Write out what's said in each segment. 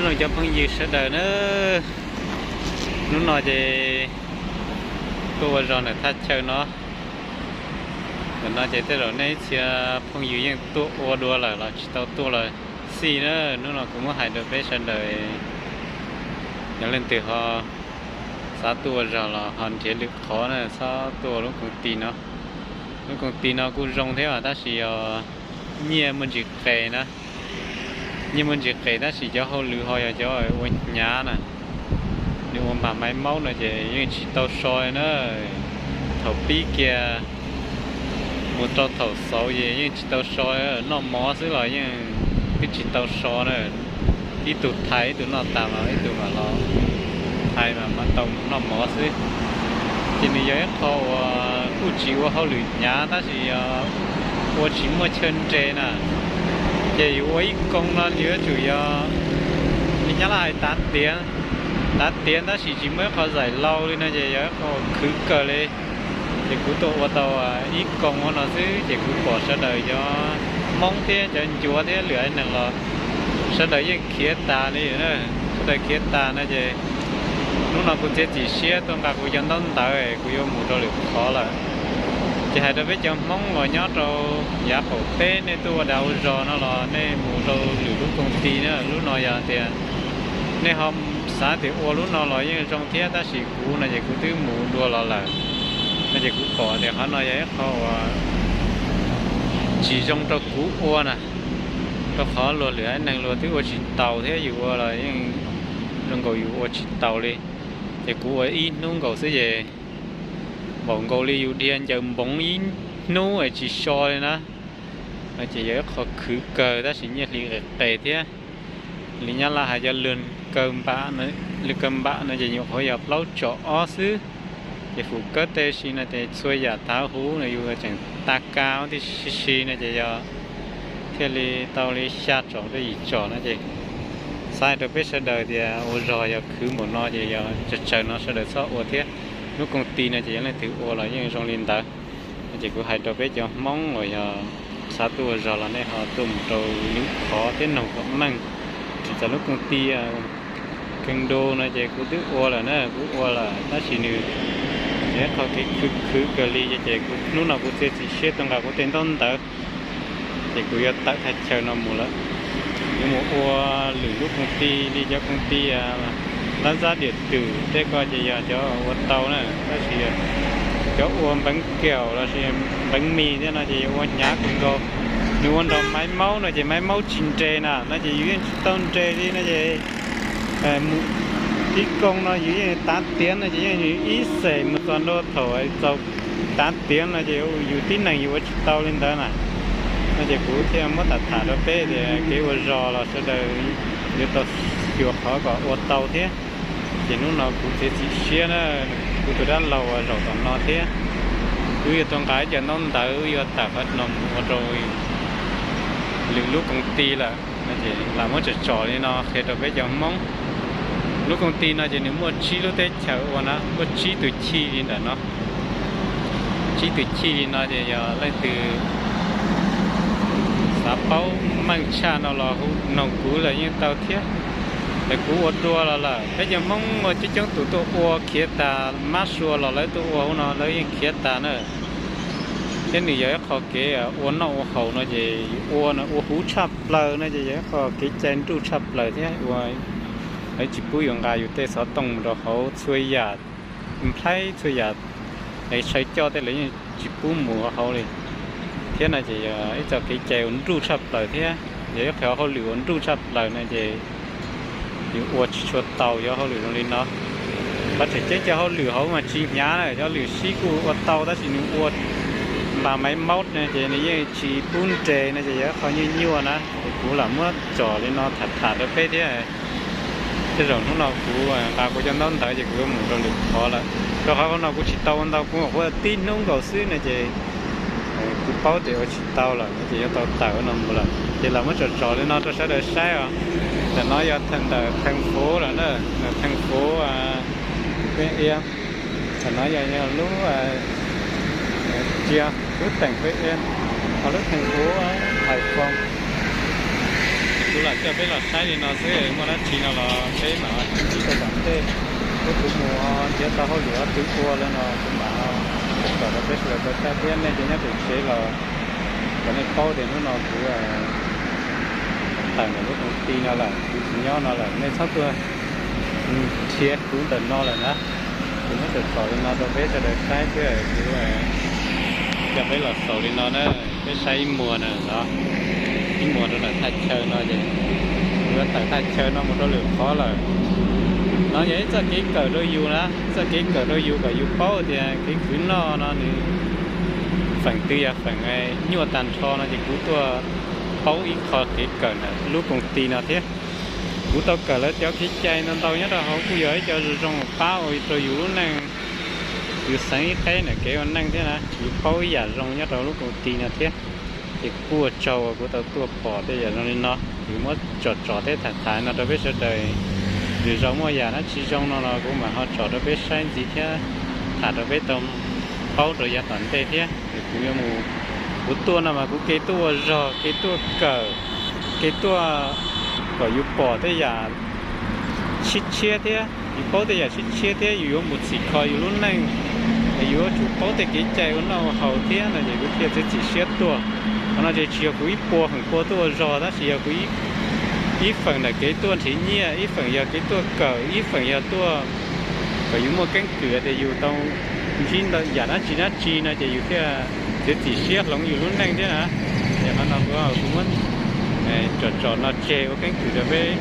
Nyob zoo cov phooj ywg sawv daws na, hnub no ces tuaj ua zog ntawm thaj chaw no. Ntawm no ces tej zaum nej ib txhia phooj ywg yeej tuaj ua dua lawm los tsis tau tuaj los xij na. Hnub no kuv muab hais rau peb sawv daws, yog leej twg ho xav tuaj ua zog los ho nrhiav lwm qhov na, txhob tuaj ua lub koom ti no. Lub koom ti no kuj zoo thiab tab sis yog nyiaj muaj ntsis qes na. Nyiaj muaj ntsis qes tab sis cov hauj lwm ho yog cov ua hnyav na. Nws ua npam maiv maub no ces yeej tsis tau so na. Thaum pib kiag mus rau thaum xaus ces yeej tsis tau so, noj mov xwb los yeej twb tsis tau so na. Ib tug thaiv ib tug noj tas los ib tug mam los thaiv mas mam tau mus noj mov xwb. Ces nws yog ib qho uas kuj tsis ua hauj lwm hnyav tab sis yog ua tsis muaj chaw nres na. Ces yus ua ib koog no yuav tsum yog li nyab laj hais tav tiav, tav tiav tab sis tsis muaj ib qho zaim lau li no ces yog ib qho khwv kawg li. Ces kuv tuaj ua tau ib koog ua no xwb ces kuv pom sawv daws cov Hmoob thiab cov Ncuav thiab lwm haiv neeg los sawv daws yeej khiav tas li. Sawv daws khiav tas no ces hnub no kuv txiav txim siab tuaj nqa kuv cov ntaub ntawv kuv yuav mus rau lwm qhov lawm. Ces hais rau peb cov Hmoob uas nyob rau yav qaum teb nej tuaj ua dag ua zog no los nej mus rau lwm lub koom ti na. Lub no yog tias nej ho xav tias ua lub no los yeej zoo thiab tab sis kuv no ces kuv twb mus dua los lawm no ces kuv pom tias qhov no yog ib qho uas tsis zoo rau kuv ua na, rau qhov luag lwm haiv neeg luag twb ua tsis taus thiab yus ua los yeej zoo nkaus yus ua tsis taus li. Ces kuv ua ib hnub nkaus xwb ces npaum nkaus li yus dhia ncaws npoov ib hnub es tsis so li na. No ces yog ib qho khwv kawg tab sis nyiaj hli qes qes thiab. Li nyab laj hais cov lwg kaw npam no ces nyuam qhuav yog plaub tsom ob xwb. Ces fum kawb tej si no ces txhua yam tav huv no yus tseem tas ka tib si si no ces yog thiaj li tau li xya tsom rau yim tsom no ces xav rau peb sawv daws tias ua zog yog khwv npaum no ces yog tsawg tsawg no sawv daws txhob ua thiab. Lub koom ti no ces yog leej twg ua los yeej zoo li ntawd. No ces kuv hais rau peb cov Hmoob uas yog xav tuaj ua zog los nej ho tuaj mus rau lwm qhov thiab noog kom meej. Tsis tas lub koom ti Kees Ndu no ces kuv twb ua lawm na, kuv ua lawm tab sis nws yog ib qho kev khwv khwv kawg li ces kuv hnub no kuv txiav txim siab tuaj nqa kuv tej ntaub ntawv ces kuv yuav tawm thaj chaw no mus lawm. Yuav mus ua lwm lub koom ti li cov koom ti lab zab diam twm tej ko ces yog cov ua tau na, tab sis cov ua npeev kaum lossis npeev mis thiab no ces yog ua hnyav kawg nkaus. Nws ua nrog maiv maub no ces maiv maub tsis nres na, no ces yus yeej tsis tau nres li no ces ib koog no yus yeej tav tiav no ces yeej ib xeem mus txog ntua thaum txaus tav tiav no ces yus tib neeg yus ua tsis tau li ntawd na. No ces kuv thiaj muab tham tham rau peb tias kev ua zog los sawv daws yuav tau xyuas qhov kom ua tau thiab. Ces hnub no kuv txiav txim siab na, kuv tus dab laug uas zaum tom no thiab, wb yuav tau nqa ib co ntaub ntawv wb yuav tawm qhov no mus ua rau lwm lub koom ti lawm no ces lam muab tsom tsom li no qhia rau peb cov Hmoob. Lub koom ti no ces nws muaj tsib lub teb chaws ua na, muaj tsib tug chij li ntawm no. Tsib tug chij li no ces yog leej twg xav paub meej tshaj no los hu noog kuv los yeej tau thiab. Lawv kuv ua dua los lawm, peb cov Hmoob muaj coob coob tus tuaj ua khiav tas mab sua los lawv tuaj ua hauv no lawv yeej khiav tas na. Thiab nws yog ib qho kev ua noj ua haus no ces ua ua huv tshaj plaws no ces yog ib qho kev cai nruj tshaj plaws thiab ua lawv tsis pub yus nqa yus tej xov tooj mus rau hauv txhua yam, nplhaib txhua yam, sawv coj tej lawv yeej tsis pub mus hauv li. Thiab no ces yog ib co kev cai uas nruj tshaj plaws thiab yog ib qho hauj lwm uas nruj tshaj plaws no ces yus ua tsis tshua tau cov hauj lwm zoo li no. Qhov tseem ceeb cov hauj lwm hauv mas tsis hnyav na, cov hauj lwm sib kuj ua tau tab sis nws ua npam maiv maub no ces nws yeej tsis pub nres no ces yog ib qho nyuaj nyuaj na. Ces kuv lam muab tsom li no tham tham rau peb thiab. Tej zaum hnub no kuv nqa kuv cov ntaub ntawv ces kuv yuav mus rau lwm qhov lawm, rau qhov no kuv tsis tau ua ntau, kuv nyuam qhuav tib hnub nkaus xwb no ces kuv paub tias ua tsis tau lawm no ces yuav tau tawm no mus lawm. Ces lam muab tsom tsom li no rau sawv daws saib os. Ntawm no yog ntawm theej fuv lawm na, ntawm theej fuv Peb Iab. Ntawm no yog lub tsia, lub teem Peb Iab, ho lub theej fuv Hais Foo. Kuv lam coj peb los saib li no xwb, muaj dab tsi no los peb mam sib ntsib rau tom ntej. Thiab kuv mus nrhiav tau hauj lwm ob tug ua lawm no kuv mam tso rau peb sawv daws tau saib thiab. Nej cov nyob pem tsev los kom nej paub tias hnub no kuv tawm ntawm lub koom ti no lawm, kuv tsis nyob no lawm, nej txhob tuaj nrhiav kuv ntawm no lawm na. Kuv muab tsom tsom li no rau peb sawv daws saib thiab kuv coj peb los xaus li no na. Peb saib ib muag na, ib muag rau ntawm thaj chaw no ces kuv yuav tawm thaj chaw no mus rau lwm qhov lawm. No yog ib txoj kev kawm rau yus na, txoj kev kawm rau yus kom yus paub tias kev khwv noj no nws feem twg yog feem nyuaj tag nrho no ces kuv tuaj paub ib qho kev kawm ntawm lub koom ti no thiab. Kuv tau kawm lawv cov kev cai ntau ntau nyob rau hauv kuj yog ib co zoo zoo pab ua rau yus lub neej, yus xeev ib qeb ntawm kev ua neej thiab na, yus paub ib yam zoo nyob rau lub koom ti no thiab. Ces kuj ua tsaug uas kuv tau tuaj pom tej yam zoo li no, kuv muab tsom tsom thiab tham tham no rau peb sawv daws. Lwm zaus muaj yam dab tsi zoo no los kuv mam ho tsom rau peb saib ntxiv thiab tham rau peb tau paub rau yav tom ntej thiab. Kuv yuav mus, kuv tuaj no mas kuv kev tuaj ua zog, kev tuaj kawm, kev tuaj kom yus pom tej yam tshiab tshiab thiab yus paub tej yam tshiab tshiab thiab yus yuav mus txhim kho yus lub neej, es yuav tsum paub tej kev cai ua noj ua haus thiab no ces kuv thiaj txiav txim siab tuaj. Qhov no ces tsis yog kuv ib puas feem pua tuaj ua zog, tab sis yog kuv ib feem ntawm kev tuaj nrhiav nyiaj, ib feem yog kev tuaj kawm, ib feem yog tuaj kom yus muaj keeb kwm tias yus tau ntsib yam dab tsi dab tsi no ces yus thiaj txiav txim siab hloov yus lub neej thiab na. Es qhov no kuv, kuv muab tsom tsom no tseg ua keeb kwm rau peb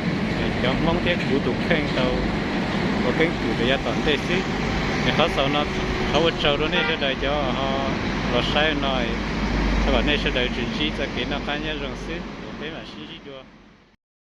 cov Hmoob thiab kuv tus kheej tau ua keeb kwm rau yav tom ntej xwb. Es qhov xaus no, qhov ua tsaug rau nej sawv daws cov ho los saib no, thov kom nej sawv daws tsuas ntsib txoj kev noj qab nyob zoo xwb, peb mam sib ntsib dua.